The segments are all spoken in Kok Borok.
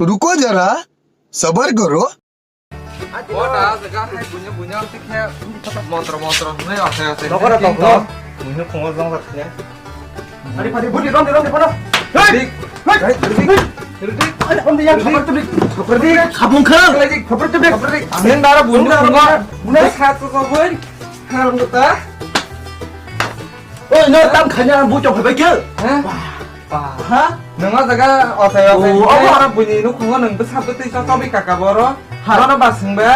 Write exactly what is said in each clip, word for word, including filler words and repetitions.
रुको जरा, सबर करो। O da jaga hai buino buino tikhe montro montro hwnwi othai othai. Nokora tokno. Buino khungo jong jathne. Ari padi budi rom de rom de bono. Dik. Dik. Dik. Ari rom de yang khapar tubik. Khapar dik. Khabung kha. Khapar dik. Khapar dik. Ang dara buino khungo. Buino kha to ko bui. Haram ta. Oi, no tam khanya ang buchok phai bai khe. Ha? Ha? Nang o jaga othai othai. Oh, obo aro buini nukhungo nang bwsa bwtwi chokchok bai kaka boro. Ha. Nono ba swngba.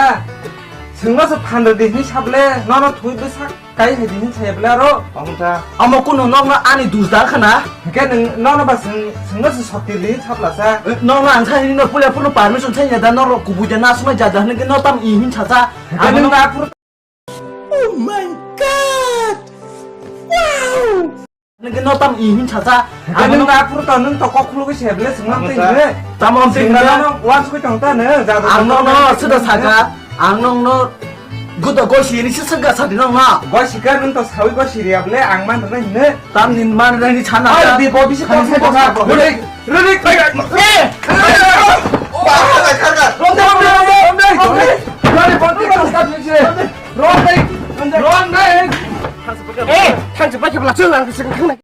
Swngno se phandra di hini sable, nono thui bwsa kai hai di hini saya bole aro. Omo ta. Amo kunu nokno ani dus da khana. Hingke nang nono ba swng swngno se sokti di hini saplasa. Eh, nokno ang sa hini no pule puno permission sai ya da noro kubui da na sumai ja da hini no tam i hini sasa. Hingke nang na phuru Oh my God! Wow! Nang no tam i hin chacha. Ang nang aphuru to nang to kok khulugwi se ble singlam tei ne. Tamo singlam no wan sui tong ta ne. Ang no no suda saka. Ang no no gudo gosi ni sisga sadi no na. Gosi ka nang to sawi gosi ri able ang man na ne. Tam ni man na ni chana. Ai di bo bisi ko ko. Rudi, rudi, kai kai. Eh! Ba ka kar ka. Rom de, rom de, rom de, rom de. Rudi, rom de, rom de. Rudi, rom de. Ron dai, ron dai. Eh, thang se ba ke bla chung ang se khang nai.